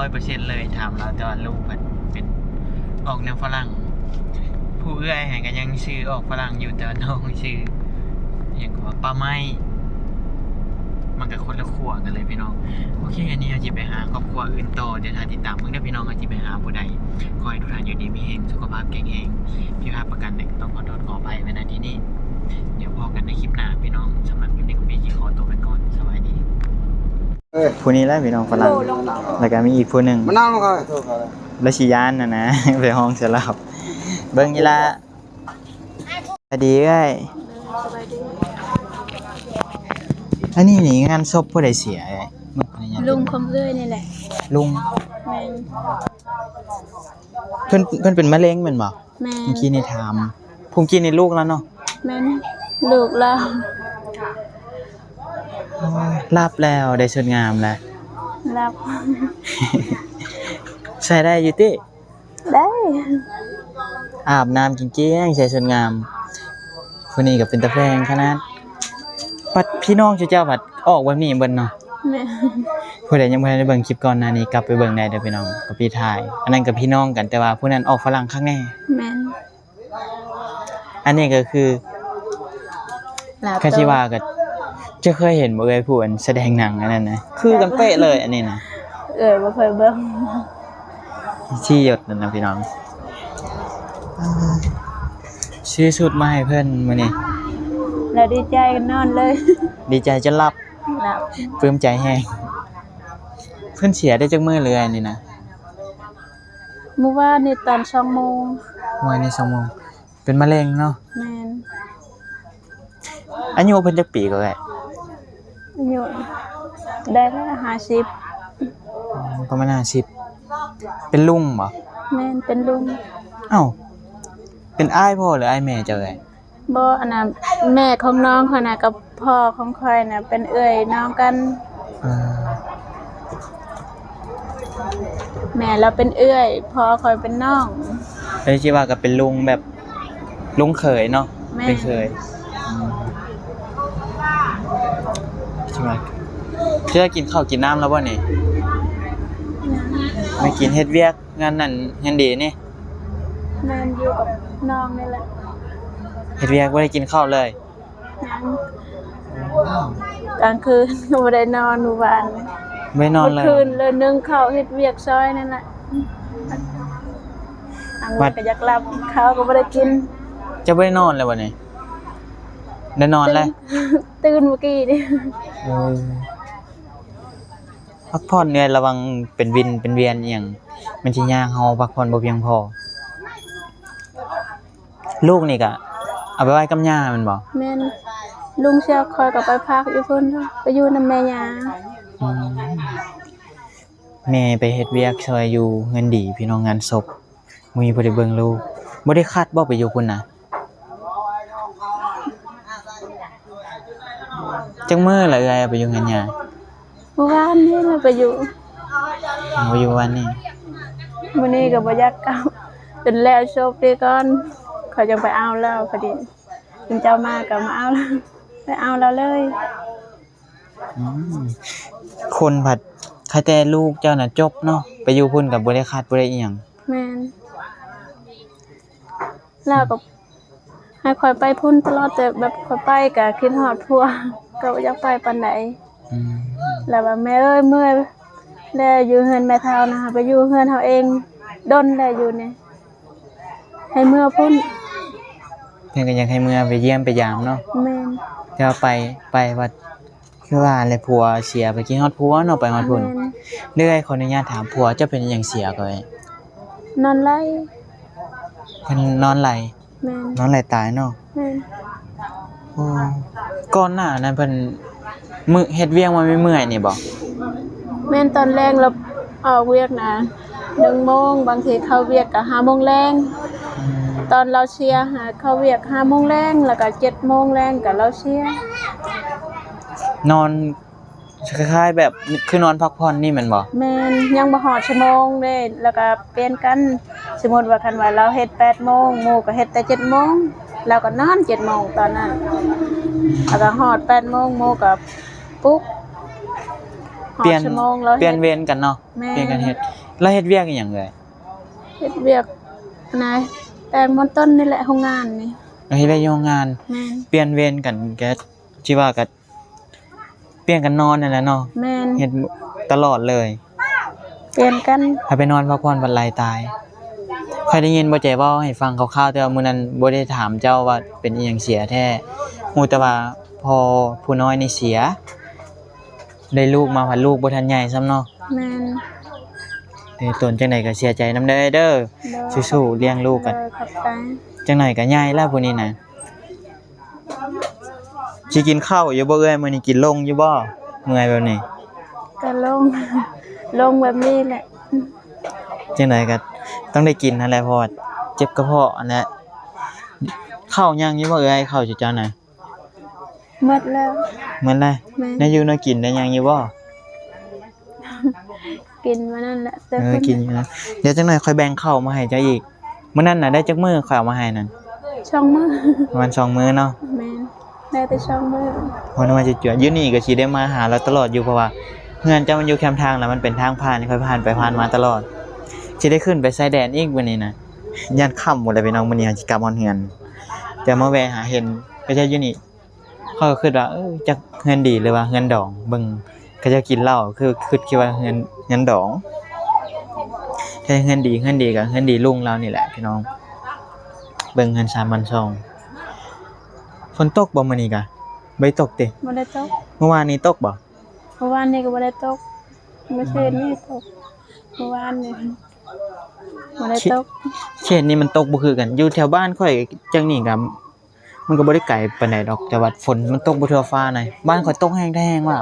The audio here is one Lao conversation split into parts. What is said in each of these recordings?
ຮ້ອຍເປີເຊັນເລີຍ ຖາມລາວ ແຕ່ວ່າລູກເພິ່ນເປັນອອກແນວຝຣັ່ງ. ຜູ້ເອື້ອຍຫັ້ນກໍຍັງຊື່ອອກຝຣັ່ງຢູ່ ແຕ່ວ່ານ້ອງຊື່ຫຍັງກໍວ່າ ປາໄມ້. ມັນກໍຄົນລະຂົ້ວກັນເລີຍພີ່ນ້ອງ. ໂອເຄ ອັນນີ້ເຮົາຊິໄປຫາຄອບຄົວອື່ນຕໍ່ ດຽວຖ້າຕິດຕາມເບິ່ງເດີພີ່ນ້ອງ ວ່າຊິໄປຫາຜູ້ໃດ. ຂໍໃຫ້ທຸກທ່ານຢູ່ດີມີແຮງ ສຸຂະພາບແຂງແຮງ ຜິດພາດປະການໃດກໍຕ້ອງຂໍໂທດຂໍອະໄພໄວ້ ນະ ທີ່ນີ້. ດຽວພໍ້ກັນໃນຄລິບໜ້າພີ່ນ້ອງ. ສຳລັບຄລິບນີ້ກໍມີຊິຂໍຕົວໄປກ່ອນ. ສະບາຍດີ. ເອີ ຜູ້ນີ້ແຫຼະພີ່ນ້ອງຝຣັ່ງ ແລ້ວກໍມີອີກຜູ້ໜຶ່ງ ມານັ່ງນຳຂ້ອຍ ລະຊິຢ້ານຫັ້ນນະ ໄປຮ້ອງໃສ່ລາວ. ເບິ່ງອີ່ຫຼ້າ. ສະບາຍດີເອື້ອຍ. ອັນນີ້ນີ້ງານສົບຜູ້ໃດເສຍເອື້ອຍ? ລຸງຂອງເອື້ອຍນີ້ແຫຼະ. ລຸງ? ແມ່ນ. ເພິ່ນ ເພິ່ນເປັນມະເຮັງແມ່ນບໍ່? ແມ່ນ. ເມື່ອກີ້ນີ້ຖາມ ຜູ້ກີ້ນີ້ລູກລາວເນາະ? ແມ່ນ ລູກລາວ. ໂອ້ຍ ຫຼັບແລ້ວ ໄດ້ຊຸດງາມແລ້ວ. ຫຼັບ. ໃສ່ໄດ້ຢູ່ຕິ? ໄດ້. ອາບນ້ຳກິນກ້ຽງ ໃສ່ຊຸດງາມ. ຜູ້ນີ້ກໍເປັນຕາແພງຂະໜາດ. ບັດພີ່ນ້ອງເຈົ້າບັດອອກແບບນີ້ເບິດເນາະ. ແມ່ນ. ຜູ້ໃດຍັງບໍ່ທັນໄດ້ເບິ່ງຄລິບກ່ອນໜ້ານີ້ ກັບໄປເບິ່ງໄດ້ເດີພີ່ນ້ອງ. ກໍປີທ້າຍ ອັນນັ້ນກໍພີ່ນ້ອງກັນ ແຕ່ວ່າຜູ້ນັ້ນອອກຝຣັ່ງຄັກແນ່. ແມ່ນ. ອັນນີ້ກໍຄື ລາວ ຄັນຊິວ່າກໍ ເຈົ້າເຄີຍເຫັນບໍ່ເອື້ອຍ ຜູ້ອັນສະແດງໜັງອັນນັ້ນນະ? ຄືກັນເປະເລີຍອັນນີ້ນະ. ເອື້ອຍບໍ່ເຄີຍເບິ່ງ. ທີ່ຢົດນັ້ນນະພີ່ນ້ອງ. ຊື້ຊຸດມາໃຫ້ເພິ່ນມື້ນີ້ ແລ້ວດີໃຈກັນນອນເລີຍ. ດີໃຈຈົນຫຼັບ. ຫຼັບ. ປຶ້ມໃຈແຮງ. ເພິ່ນເສຍໄດ້ຈັກມື້ເລີຍອັນນີ້ນະ? ມື້ວານນີ້ຕອນສອງໂມງ. ມື້ວານນີ້ສອງໂມງ. ເປັນມະເຮັງເນາະ? ແມ່ນ. ອາຍຸເພິ່ນຈັກປີກໍເອື້ອຍ? ອາຍຸໄດ້ແລ້ວຫ້າສິບ. ອືມ ປະມານຫ້າສິບ. ເປັນລຸງບໍ່? ແມ່ນ ເປັນລຸງ. ເອົ້າ ເປັນອ້າຍພໍ່ ຫຼື ອ້າຍແມ່ເຈົ້າເອື້ອຍ? ບໍ່ ອັນນ່າ ແມ່ຂອງນ້ອງຂ້ອຍນະ ກັບພໍ່ຂອງຂ້ອຍນະ ເປັນເອື້ອຍນ້ອງກັນ. ເອີ ແມ່ລາວເປັນເອື້ອຍ ພໍ່ຂ້ອຍເປັນນ້ອງ. ເອີ ຊິວ່າກໍເປັນລຸງ ແບບລຸງເຂີຍເນາະ? ແມ່ນ. ເປັນເຂີຍ. ອືມ ຊິວ່າ ຊິວ່າກິນເຂົ້າກິນນ້ຳແລ້ວບໍ່ນີ້? ຍັງ. ໄປກິນ ເຮັດວຽກ ງານນັ້ນງານດີນີ້. ແມ່ນ ຢູ່ກັບນ້ອງນີ້ແຫຼະ. ເຮັດວຽກ ບໍ່ໄດ້ກິນເຂົ້າເລີຍ? ຍັງ. ກາງຄືນກໍບໍ່ໄດ້ນອນມື້ວານ. ບໍ່ໄດ້ນອນເລີຍ? ມື້ຄືນເລີຍ ໜຶ້ງເຂົ້າເຮັດວຽກຊ່ອຍນັ້ນແຫຼະ. ກາງວັນກໍຢາກຫຼັບ ເຂົ້າກໍບໍ່ໄດ້ກິນ. ເຈົ້າບໍ່ໄດ້ນອນເລີຍບັດນີ້? ໄດ້ນອນແລ້ວ? ຕື່ນ ຕື່ນມື້ກີ້ນີ້. ເອີ. ພັກຜ່ອນເອື້ອຍ ລະວັງເປັນວິນເປັນວຽນອີ່ຫຍັງ ມັນຊິຍາກ ເຮົາພັກຜ່ອນບໍ່ພຽງພໍ. ລູກນີ້ກະເອົາໄປໄວ້ກັບຍ່າແມ່ນບໍ່? ແມ່ນ. ລຸງເຊຍຂ້ອຍກໍໄປພັກຢູ່ພຸ້ນ ໄປຢູ່ນຳແມ່ຍ່າ. ອືມ ແມ່ໄປເຮັດວຽກຊ່ອຍຢູ່ເຮືອນດີ ພີ່ນ້ອງ ງານສົບ. ບໍ່ມີຜູ້ໃດເບິ່ງລູກ. ບໍ່ໄດ້ຄັດບໍ່ໄປຢູ່ພຸ້ນນະ? ຈັກມື້ລະເອື້ອຍໄປຢູ່ເຮືອນຍ່າ? ມື້ວານນີ້ລະໄປຢູ່. ໄປຢູ່ວານນີ້. ມື້ນີ້ກໍບໍ່ຢາກກັບ ຈົນແລ້ວສົບນີ້ກ່ອນ ຂ້ອຍຈັ່ງໄປເອົາລາວ. ພໍດີເພິ່ນເຈົ້າມາກໍມາເອົາລາວ ໄປເອົາລາວເລີຍ. ອືມ ຄົນພັດ ໃຄແຕ່ລູກເຈົ້ານະຈົບເນາະ ໄປຢູ່ພຸ້ນກໍບໍ່ໄດ້ຄັດບໍ່ໄດ້ອີ່ຫຍັງ. ແມ່ນ. ລາວກໍໃຫ້ຂ້ອຍໄປພຸ້ນຕະຫຼອດ ແຕ່ແບບຂ້ອຍໄປກໍຄິດຮອດຜົວ ກໍບໍ່ຢາກໄປປານໃດ. ອືມ ລາວວ່າ ແມ່ເອີຍ ເມື່ອຍແລ້ວ ຢູ່ເຮືອນແມ່ເຖົ້ານະ ໄປຢູ່ເຮືອນເຮົາເອງ ດົນແລ້ວຢູ່ນີ້ ໃຫ້ເມືອພຸ້ນ. ເພິ່ນກໍຢາກໃຫ້ເມືອໄປຢ້ຽມໄປຢາມເນາະ. ແມ່ນ. ແຕ່ວ່າໄປ ໄປວ່າ ຄືວ່າແຫຼະ ຜົວເສຍ ໄປຄິດຮອດຜົວເນາະ ໄປຮອດພຸ້ນ. ແມ່ນ. ເອື້ອຍ ຂໍອະນຸຍາດຖາມ ຜົວເຈົ້າເປັນຫຍັງເສຍກໍເອີຍ? ນອນໄຫຼ. ເພິ່ນນອນໄຫຼ? ແມ່ນ. ນອນໄຫຼຕາຍເນາະ. ແມ່ນ. ໂອ້ ກ່ອນໜ້ານັ້ນເພິ່ນ ມື້ເຮັດວຽກມາເມື່ອຍໆນີ້ບໍ່? ແມ່ນ ຕອນແລງລາວອອກວຽກນະ ໜຶ່ງໂມງ ບາງທີເຂົ້າວຽກກໍຫ້າໂມງແລງ. ອືມ ຕອນລາວເສຍຫາເຂົ້າວຽກຫ້າໂມງແລງ ແລ້ວກໍເຈັດໂມງແລງກໍລາວເສຍ. ນອນ ຄ້າຍໆແບບຄືນອນພັກຜ່ອນນີ້ແມ່ນບໍ່? ແມ່ນ. ຍັງບໍ່ຮອດຊົ່ວໂມງເດ້ ແລ້ວກໍປ່ຽນກັນ. ສົມມຸດວ່າຄັນວ່າລາວເຮັດແປດໂມງ ໝູ່ກໍເຮັດແຕ່ເຈັດໂມງ ລາວກໍນອນເຈັດໂມງຕອນນັ້ນ ແລ້ວກໍຮອດແປດໂມງ ໝູ່ກໍປຸກ. ປ່ຽນ ຮອດຊົ່ວໂມງລາວເຮັດ ປ່ຽນເວນກັນເນາະ. ແມ່ນ ປ່ຽນກັນເຮັດ. ລາວເຮັດວຽກອີ່ຫຍັງເອື້ອຍ? ເຮັດວຽກນາແປງມັນຕົ້ນນີ້ແຫຼະ ໂຮງງານນີ້. ລາວເຮັດວຽກຢູ່ໂຮງງານ. ແມ່ນ ປ່ຽນເວນກັນ ກະ ຊິວ່າກະປ່ຽນກັນນອນນັ້ນແຫຼະເນາະ. ແມ່ນ ເຮັດຕະຫຼອດເລີຍ. ປ່ຽນກັນ ໃຫ້ໄປນອນພັກຜ່ອນບັດໄຫຼຕາຍ. ຂ້ອຍໄດ້ຍິນບໍ່ແຈເວົ້າໃຫ້ຟັງຄ່າວໆ ແຕ່ວ່າມື້ນັ້ນບໍ່ໄດ້ຖາມເຈົ້າວ່າເປັນອີ່ຫຍັງເສຍແທ້. ຮູ້ແຕ່ວ່າພໍ່ຜູ້ນ້ອຍນີ້ເສຍ ໄດ້ລູກມາພັດລູກບໍ່ທັນໃຫຍ່ຊ້ຳເນາະ. ແມ່ນ ເອີ ຕົນຈັ່ງໃດກໍເສຍໃຈນຳເດີ. ໂດຍ ສູ້ໆ ລ້ຽງລູກກັນ. ໂດຍ ຂອບໃຈ. ຈັງໃດກໍໃຫຍ່ແລ້ວຜູ້ນີ້ນະ. ຊິກິນເຂົ້າຢູ່ບໍ່ເອື້ອຍ? ມື້ນີ້ກິນລົງຢູ່ບໍ່? ເມື່ອຍແບບນີ້ ກະລົງ ລົງແບບນີ້ແຫຼະ. ຈັ່ງໃດກໍຕ້ອງໄດ້ກິນຫັ້ນແຫຼະ ເພາະວ່າເຈັບກະເພາະຫັ້ນແຫຼະ. ເຂົ້າຍັງຢູ່ບໍ່ເອື້ອຍ? ເຂົ້າຢູ່ເຈົ້ານະ ໝົດແລ້ວ. ໝົດແລ້ວ. ແມ່ນ ແນວຢູ່ແນວກິນໄດ້ຍັງຢູ່ບໍ່? ກິນມື້ນັ້ນແຫຼະ ແຕ່ ເອີ ກິນຢູ່ນະ. ດຽວຈັກໜ່ອຍຂ້ອຍແບ່ງເຂົ້າມາໃຫ້ເຈົ້າອີກ. ມື້ນັ້ນນະໄດ້ຈັກມື້ຂ້ອຍເອົາມາໃຫ້ນັ້ນ? ສອງມື້. ປະມານສອງມື້ເນາະ. ແມ່ນ ໄດ້ແຕ່ສອງມື້. ເພາະວ່າຈວດໆ ຢູ່ນີ້ກໍຊິໄດ້ມາຫາລາວຕະຫຼອດຢູ່ ເພາະວ່າເຮືອນເຈົ້າມັນຢູ່ແຄມທາງ ແລ້ວມັນເປັນທາງຜ່ານ ຂ້ອຍຜ່ານໄປຜ່ານມາຕະຫຼອດ. ຊິໄດ້ຂຶ້ນໄປຊາຍແດນອີກມື້ນີ້ນະ. ຢ້ານຄ່ຳໝົດແລ້ວພີ່ນ້ອງ ມື້ນີ້ເຮົາຊິກັບຮອດເຮືອນ. ແຕ່ມາແວ່ຫາເຫັນເຂົາເຈົ້າຢູ່ນີ້ ຂ້ອຍກໍຄິດວ່າ ເອີ ຈັກເຮືອນດີ ຫຼືວ່າເຮືອນດອງ. ເບິ່ງເຂົາເຈົ້າກິນເຫຼົ້າ ຄື ຄິດ ຄິດວ່າເຮືອນ ເຮືອນດອງ. ແທ້ເຮືອນດີ ເຮືອນດີກໍເຮືອນດີລຸງລາວນີ້ແຫຼະພີ່ນ້ອງ. ເບິ່ງເຮືອນຊານບ້ານຊ່ອງ. ຝົນຕົກບໍ່ມື້ນີ້ກະ? ບໍ່ໄດ້ຕົກຕິ? ບໍ່ໄດ້ຕົກ. ມື້ວານນີ້ຕົກບໍ່? ມື້ວານນີ້ກໍບໍ່ໄດ້ຕົກ. ມື້ຄືນນີ້ຕົກ. ມື້ວານນີ້ບໍ່ໄດ້ຕົກ. ເຂດ ເຂດນີ້ມັນຕົກບໍ່ຄືກັນ. ຢູ່ແຖວບ້ານຂ້ອຍຈັ່ງນີ້ກໍ ມັນກໍບໍ່ໄດ້ໄກປານໃດດອກ ແຕ່ວ່າຝົນມັນຕົກບໍ່ທົ່ວຟ້ານະ. ບ້ານຂ້ອຍຕົກແຮງແທ້ແຮງວ່າ.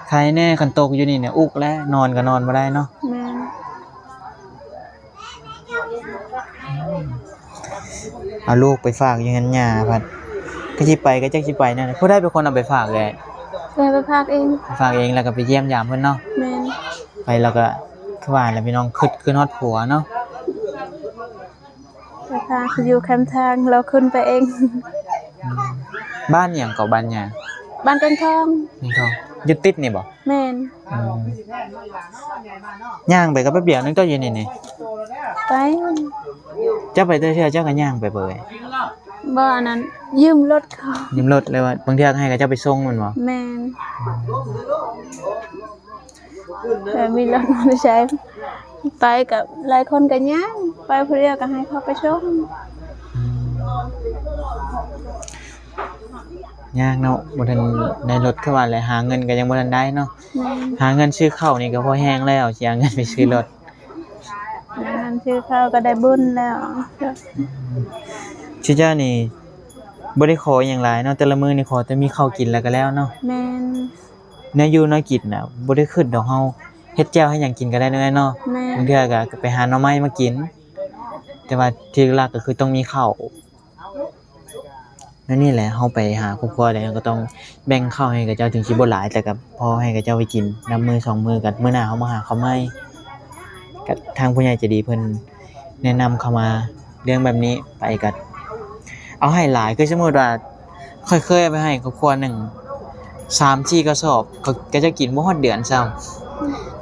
ໄຄແນ່ ຄັນຕົກຢູ່ນີ້ນະ ອຸກແລ້ວ ນອນກໍນອນບໍ່ໄດ້ເນາະ. ແມ່ນ. ເອົາລູກໄປຝາກຢູ່ເຮືອນຍ່າພັດ ກໍຊິໄປ ກໍຈັກຊິໄປແນວໃດ. ຜູ້ໃດເປັນຄົນເອົາໄປຝາກເອື້ອຍ? ເອື້ອຍໄປຝາກເອງ. ໄປຝາກເອງ ແລ້ວກໍໄປຢ້ຽມຢາມເພິ່ນເນາະ. ແມ່ນ. ໄປແລ້ວກໍ ຄືວ່າແຫຼະພີ່ນ້ອງ ຄິດ ຄິດຮອດຜົວເນາະ. ແຕ່ຖ້າຢູ່ແຄມທາງ ລາວຂຶ້ນໄປເອງ. ອືມ ບ້ານຫຍັງເກາະ? ບ້ານຫຍັງ? ບ້ານກາງທອງ. ກາງທອງ ຢູ່ຕິດນີ້ບໍ່? ແມ່ນ. ອືມ ຍ່າງໄປກໍແປັບດຽວໜຶ່ງຕົວະ ຢູ່ນີ້ນີ້. ໄປ ເຈົ້າໄປແຕ່ເທື່ອ ເຈົ້າກໍຍ່າງໄປເບີຍ? ບໍ່ ອັນນັ້ນ ຢືມລົດເຂົາ. ຢືມລົດ ຫຼືວ່າບາງເທື່ອກໍໃຫ້ເຂົາເຈົ້າໄປສົ່ງແມ່ນບໍ່? ແມ່ນ. ອືມ ເອີ ມີລົດມອເຕີໄຊ ໄປກັບຫຼາຍຄົນກໍຍ່າງ ໄປຜູ້ດຽວກໍໃຫ້ເຂົາໄປສົ່ງ. ອືມ ຍາກເນາະ ບໍ່ທັນໄດ້ລົດ ຄືວ່າແຫຼະ ຫາເງິນກໍຍັງບໍ່ທັນໄດ້ເນາະ. ແມ່ນ. ຫາເງິນຊື້ເຂົ້ານີ້ກໍພໍແຮງແລ້ວ ຊິຫາເງິນໄປຊື້ລົດ. ຫາເງິນຊື້ເຂົ້າກໍໄດ້ບຸນແລ້ວ. ອືມ ຊິເຈົ້ານີ້ບໍ່ໄດ້ຂໍຫຍັງຫຼາຍເນາະ ແຕ່ລະມື້ນີ້ຂໍແຕ່ມີເຂົ້າກິນແລ້ວກໍແລ້ວເນາະ. ແມ່ນ. ແນວຢູ່ແນວກິນນະ ບໍ່ໄດ້ຄຶດດອກ ເຮົາເຮັດແຈ່ວເຮັດຫຍັງກິນກໍໄດ້ເນາະ. ແມ່ນ. ບາງເທື່ອກໍໄປຫາໜໍ່ໄມ້ມາກິນ ແຕ່ວ່າທີ່ຫຼັກກໍຄືຕ້ອງມີເຂົ້າ. ແນວນີ້ແຫຼະ ເຮົາໄປຫາຄອບຄົວໃດ ເຮົາກໍຕ້ອງແບ່ງເຂົ້າໃຫ້ເຂົາເຈົ້າ ເຖິງຊິບໍ່ຫຼາຍ ແຕ່ກໍພໍໃຫ້ເຂົາເຈົ້າໄປກິນນຳມື້ສອງມື້ ກັນມື້ໜ້າເຮົາມາຫາເຂົ້າໃໝ່. ກໍທາງຜູ້ໃຫຍ່ໃຈດີເພິ່ນແນະນຳເຂົ້າມາ ເລື່ອງແບບນີ້ໄປກໍເອົາໃຫ້ຫຼາຍ ຄືສົມມຸດວ່າຂ້ອຍເຄີຍເອົາໄປໃຫ້ຄອບຄົວໜຶ່ງ ສາມສີ່ກະສອບ ເຂົາ ເຂົາເຈົ້າກິນບໍ່ຮອດເດືອນຊ້ຳ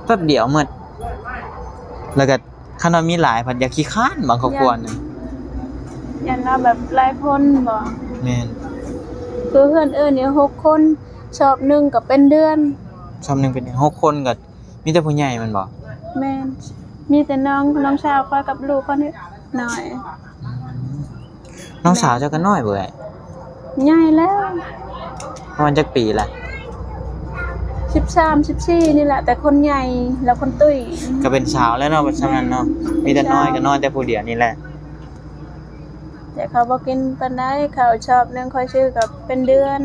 ແປັບດຽວໝົດ. ແລ້ວກໍຄັນວ່າມີຫຼາຍພັດຢາກຂີ້ຄ້ານບາງຄອບຄົວນະ ຢ້ານວ່າແບບຫຼາຍຄົນບໍ? ແມ່ນ. ຄືເຮືອນເອື້ອຍນີ້ຫົກຄົນ ສອບໜຶ່ງກໍເປັນເດືອນ. ສອບໜຶ່ງເປັນເດືອນ ຫົກຄົນກໍ ມີແຕ່ຜູ້ໃຫຍ່ແມ່ນບໍ່? ແມ່ນ. ມີແຕ່ນ້ອງ ນ້ອງສາວຂ້ອຍກັບລູກຂ້ອຍນ້ອຍ. ອືມ ນ້ອງສາວເຈົ້າກໍນ້ອຍບໍ່ເອື້ອຍ? ໃຫຍ່ແລ້ວ. ປະມານຈັກປີລະ? ສິບສາມ ສິບສີ່ນີ້ແຫຼະ ແຕ່ຄົນໃຫຍ່ ແລ້ວຄົນຕຸ້ຍ ກໍເປັນສາວແລ້ວເນາະ ບັດສ່ຳນັ້ນເນາະ. ມີແຕ່ນ້ອຍ ເປັນສາວ ກໍນ້ອຍແຕ່ຜູ້ດຽວນີ້ແຫຼະ. ແຕ່ເຂົາບໍ່ກິນປານໃດ ເຂົ້າສອບໜຶ່ງຂ້ອຍຊື້ກໍເປັນເດືອນ.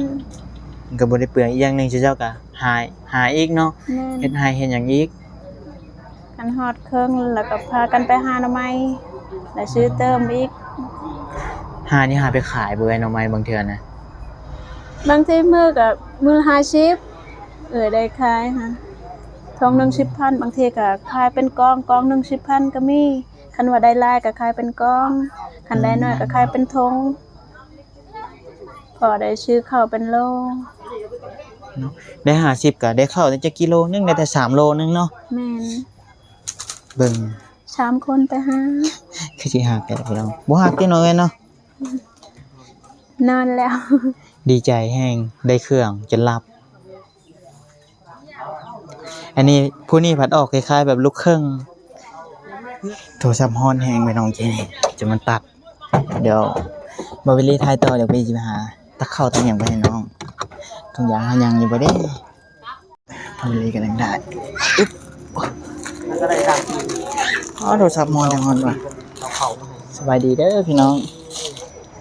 ມັນກໍບໍ່ໄດ້ເປືອງ. ອີກຢ່າງໜຶ່ງ ເຈົ້າກໍຫາ ຫາອີກເນາະ. ແມ່ນ. ເຮັດໄຮ່ເຮັດຫຍັງອີກ. ຄັນຮອດເຄິ່ງແລ້ວກໍພາກັນໄປຫາໜໍ່ໄມ້ ແລ້ວຊື້ເຕີມອີກ. ຫານີ້ຫາໄປຂາຍບໍ່ເອື້ອຍ ໜໍ່ໄມ້ບາງເທື່ອນະ? ບາງທີມື້ກໍມື້ລະຫ້າສິບ ເອື້ອຍໄດ້ຂາຍຫາ ຖົງໜຶ່ງສິບພັນ ບາງທີກໍຂາຍເປັນກອງ ກອງໜຶ່ງສິບພັນກໍມີ. ຄັນວ່າໄດ້ຫຼາຍກໍຂາຍເປັນກອງ ຄັນໄດ້ໜ້ອຍກໍຂາຍເປັນຖົງ ພໍໄດ້ຊື້ເຂົ້າເປັນໂລ. ເນາະ ໄດ້ຫ້າສິບກໍໄດ້ເຂົ້າແຕ່ຈັກກິໂລໜຶ່ງ ໄດ້ແຕ່ສາມໂລໜຶ່ງເນາະ. ແມ່ນ ເບິ່ງ ສາມຄົນໄປຫາ ຄືຊິຫາກແທ້ພີ່ນ້ອງ ບໍ່ຫາກຕິນ້ອງເອີຍເນາະ. ນອນແລ້ວ ດີໃຈແຮງ ໄດ້ເຄື່ອງຈົນຫຼັບ. ອັນນີ້ ຜູ້ນີ້ພັດອອກຄ້າຍໆແບບລູກເຄິ່ງ. ໂທລະສັບຮ້ອນແຮງໄປນ້ອງ ເຈນີ້ ຈົນມັນຕັດ. ດຽວບ່າວວິລລີຖ່າຍຕໍ່ ດຽວໄປຊິໄປຫາຕັກເຂົ້າຕັກຫຍັງໄປໃຫ້ນ້ອງ. ທຸງຢາງເຮົາຍັງຢູ່ບໍ່ເດ້? ບ່າວວິລລີກຳລັງໄດ້ ອຶບ ມັນກໍໄດ້ຕາມທີ່ ອໍ ໂທລະສັບຮ້ອນແຮງ ຮ້ອນວ່າ. ເອົາເຂົ້າມາໃຫ້ ສະບາຍດີເດີພີ່ນ້ອງ.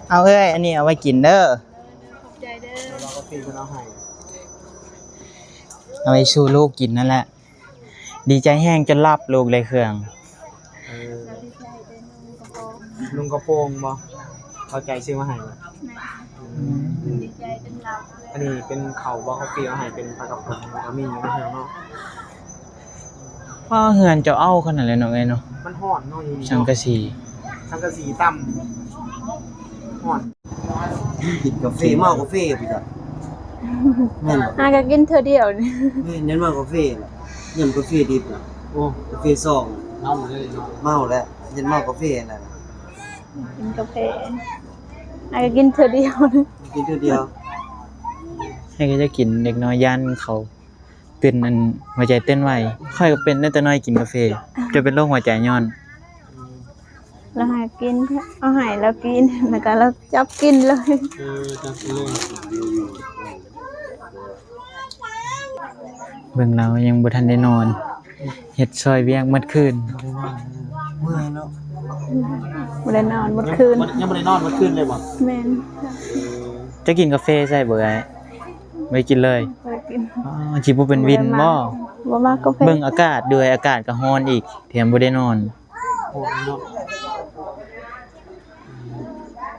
ເອົາເອີຍ ອັນນີ້ເອົາໄວ້ກິນເດີ. ຂອບໃຈເດີ. ເອົາໄວ້ສູ່ລູກກິນນັ້ນແຫຼະ. ດີໃຈແຮງຈົນຫຼັບ ລູກໄດ້ເຄື່ອງ. ເອີ ລຸງກະໂປງບໍ່? ເຂົ້າໃຈຊື້ມາໃຫ້ບໍ່? ແມ່ນ ອືມ ດີໃຈຈົນຫຼັບ. ອັນນີ້ເປັນເຂົ້າບໍ່? ເຂົາເປັນເອົາໃຫ້ເປັນປາກະປ໋ອງ ແລ້ວກໍມີຢູ່ໃນເຮືອນເນາະ. ວ່າເຮືອນເຈົ້າເອົາຂະໜາດແລ້ວເນາະເອີຍເນາະ. ມັນຮ້ອນເນາະ ຢູ່ນີ້ເນາະ ສັງກະສີ ສັງກະສີຕ່ຳ ຮ້ອນ. ກິນກາເຟ ເມົາກາເຟພຸ້ນຈ້ະ. ແມ່ນບໍ່? ຫາກໍກິນເທື່ອດຽວນີ້. ແມ່ນ ເນັ້ນເມົາກາເຟແຫຼະ ເນັ້ນກາເຟດິບນະ. ໂອ້ ກາເຟຊອງ ເມົາເລີຍເນາະ ເມົາແຫຼະ ເນັ້ນເມົາກາເຟນັ້ນ. ກິນກາເຟ ຫາກໍກິນເທື່ອດຽວ ກິນເທື່ອດຽວ. ໃຫ້ກໍຈະກິນ ເດັກນ້ອຍຢ້ານເຂົາ ເປັນອັນຫົວໃຈເຕັ້ນໄວ. ຂ້ອຍກໍເປັນຕັ້ງແຕ່ນ້ອຍກິນກາເຟ ຈົນເປັນໂລກຫົວໃຈຍ້ອນ ລາວໃຫ້ກິນ ເອົາໃຫ້ລາວກິນ ແລ້ວກໍລາວຈັບກິນເລີຍ. ເອີ ຈັບກິນເລີຍ. ເບິ່ງລາວຍັງບໍ່ທັນໄດ້ນອນ ເຮັດຊ່ອຍວຽກໝົດຄືນ. ເມື່ອຍເນາະ ບໍ່ໄດ້ນອນໝົດຄືນ. ຍັງບໍ່ໄດ້ນອນໝົດຄືນເລີຍບໍ່? ແມ່ນ. ເຈົ້າກິນກາເຟໃສ່ບໍ່ເອື້ອຍ? ບໍ່ໄດ້ກິນເລີຍ. ບໍ່ໄດ້ກິນ. ອໍ ຊິບໍ່ເປັນວິນບໍ່? ບໍ່ມັກ ບໍ່ມັກກາເຟ. ເບິ່ງອາກາດດ້ວຍ ອາກາດກໍຮ້ອນອີກ ແຖມບໍ່ໄດ້ນອນ. ໂອ້ເນາະ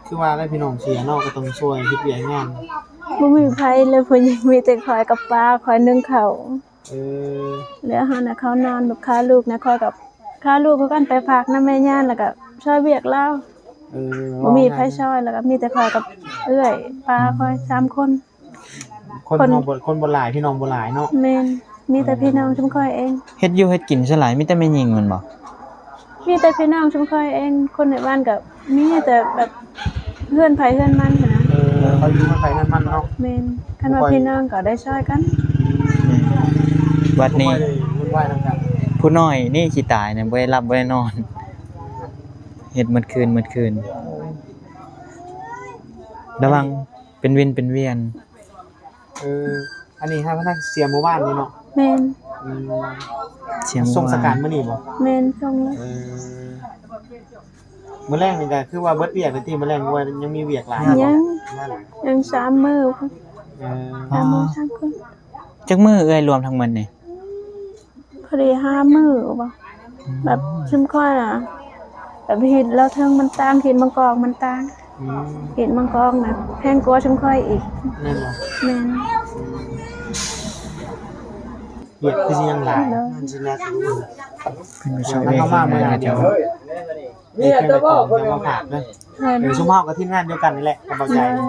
ຄືວ່າແຫຼະ ພີ່ນ້ອງເສຍເນາະ ກໍຕ້ອງຊ່ວຍເຮັດວຽກງານ. ບໍ່ມີໃຜເລີຍ ຜູ້ຍິງ ມີແຕ່ຂ້ອຍກັບປ້າ ຂ້ອຍໜຶ້ງເຂົ້າ. ເອີ ແລ້ວເຮົານະ ເຂົານອນແບບຄາລູກນະ ຂ້ອຍກັບຄາລູກຄືກັນ ໄປຝາກນຳແມ່ຍ່າ ແລ້ວກໍຊ່ອຍວຽກລາວ. ເອີ ບໍ່ມີໃຜຊ່ອຍ ແລ້ວກໍມີແຕ່ຂ້ອຍກັບເອື້ອຍປ້າຂ້ອຍ ສາມຄົນ. ຄົນ ຄົນ ເຮົາບໍ່ ຄົນບໍ່ຫຼາຍ ພີ່ນ້ອງບໍ່ຫຼາຍເນາະ. ແມ່ນ ມີແຕ່ພີ່ນ້ອງຊຸມຂ້ອຍເອງ. ເຮັດຢູ່ເຮັດກິນສ່ວນຫຼາຍມີແຕ່ແມ່ຍິງແມ່ນບໍ່? ມີແຕ່ພີ່ນ້ອງຊຸມຂ້ອຍເອງ. ຄົນໃນບ້ານກໍມີແຕ່ແບບເຮືອນໃຜເຮືອນມັນຫັ້ນນະ. ເອີ ເຂົາຢູ່ເຮືອນໃຜເຮືອນມັນເນາະ. ແມ່ນ ຄັນວ່າ ບໍ່ຄ່ອຍ ພີ່ນ້ອງກໍໄດ້ຊ່ອຍກັນ. ແມ່ນ ບັດນີ້ ບໍ່ຄ່ອຍໄດ້ວຸ່ນວາຍນຳກັນ. ຜູ້ນ້ອຍນີ້ຊິຕາຍນະ ບໍ່ໄດ້ຫຼັບບໍ່ໄດ້ນອນ ເຮັດໝົດຄືນໝົດຄືນ. ລະວັງ ເປັນວິນເປັນວຽນ. ເອີ ອັນນີ້ໃຫ້ພະນັກເສຍມື້ວານນີ້ເນາະ. ແມ່ນ. ອືມ ເສຍມື້ວານ ສົ່ງສະການມື້ນີ້ບໍ່? ແມ່ນ ສົ່ງແລ້ວ. ເອີ ມື້ແລງນີ້ກໍຄືວ່າເບິດວຽກແລ້ວຕິ? ມື້ແລງວ່າຍັງມີວຽກຫຼາຍຢູ່ບໍ່? ຍັງ ຍັງສາມມື້ພຸ້ນ. ເອີ ສາມມື້ ສາມຄືນ. ຈັກມື້ເອື້ອຍລວມທັງໝົດນີ້? ພໍດີຫ້າມື້ບໍ່? ແບບຊຸມຂ້ອຍນະ ແບບຮີດລາວເທິງມັນຕ່າງ ຮີດບາງກອກມັນຕ່າງ. ອືມ ຮີດບາງກອກນະແພງກວ່າຊຸມຂ້ອຍອີກ. ແມ່ນບໍ່? ແມ່ນ. ວຽກຄືຊິຍັງຫຼາຍ. ໂດຍ ງານຊິໜັກຢູ່. ເພິ່ນກໍຊ່ອຍວຽກງານເຂົາເຈົ້າ. ເອີ ເຄື່ອງໄດ້ຂອງຈະມາຝາກເດີ. ເອີ ເອີ ຊຸມເຮົາກໍທີມງານດຽວກັນນີ້ແຫຼະ ກັບເບົາໃຈ. ໂດຍ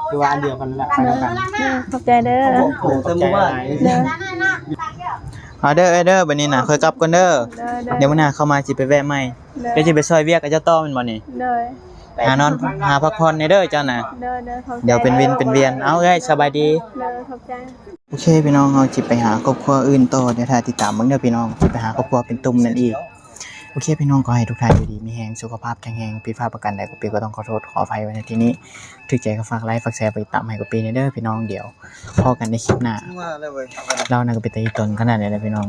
ຄືວ່າອັນດຽວກັນນີ້ແຫຼະ ໄປນຳກັນ. ໂດຍ ຂອບໃຈເດີ. ໂອ້ ຂອບໃຈຫຼາຍ. ໂດຍ ເອົາເດີ ເອີຍເດີ ບັດນີ້ນະ ຂ້ອຍກັບກ່ອນເດີ. ໂດຍ ໂດຍ. ດຽວມື້ໜ້າເຂົ້າມາຊິໄປແວະໃໝ່. ໂດຍ ເຈົ້າຊິໄປຊ່ອຍວຽກກັບເຈົ້າຕໍ່ແມ່ນບໍ່ນີ້? ໂດຍ. ຫານອນ ຫາພັກຜ່ອນແດ່ເດີເຈົ້ານະ. ໂດຍ ໂດຍ ຂອບໃຈ. ດຽວເປັນວິນເປັນວຽນ. ເອົາເອີຍ ສະບາຍດີ. ໂດຍ ຂອບໃຈ. ໂອເຄພີ່ນ້ອງ ເຮົາຊິໄປຫາຄອບຄົວອື່ນຕໍ່ ດຽວຖ້າຕິດຕາມເບິ່ງເດີພີ່ນ້ອງ ຊິໄປຫາຄອບຄົວເປັນຕຸ່ມນັ້ນອີກ. ໂອເຄພີ່ນ້ອງ ຂໍໃຫ້ທຸກທ່ານຢູ່ດີມີແຮງ ສຸຂະພາບແຂງແຮງ ຜິດພາດປະການໃດກໍເປັນ ກໍຕ້ອງຂໍໂທດຂໍອະໄພໄວ້ໃນທີ່ນີ້. ຖືກໃຈກໍຝາກໄລ ຝາກແຊ ຝາກຕິດຕາມໃຫ້ກໍເປັນເດີພີ່ນ້ອງ. ດຽວພໍ້ກັນໃນຄລິບໜ້າ. ລາວນັ້ນກໍເປັນຕາອີ່ຕົນຂະໜາດໃດລະພີ່ນ້ອງ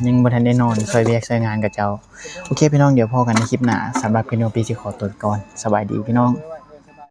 ຍັງບໍ່ທັນໄດ້ນອນ ຊ່ອຍວຽກຊ່ອຍງານຂະເຈົ້າ. ໂອເຄພີ່ນ້ອງ ດຽວພໍ້ກັນໃນຄລິບໜ້າ. ສຳລັບຄລິບນີ້ ປີຊິຂໍຕົວໄປກ່ອນ. ສະບາຍດີພີ່ນ້ອງ.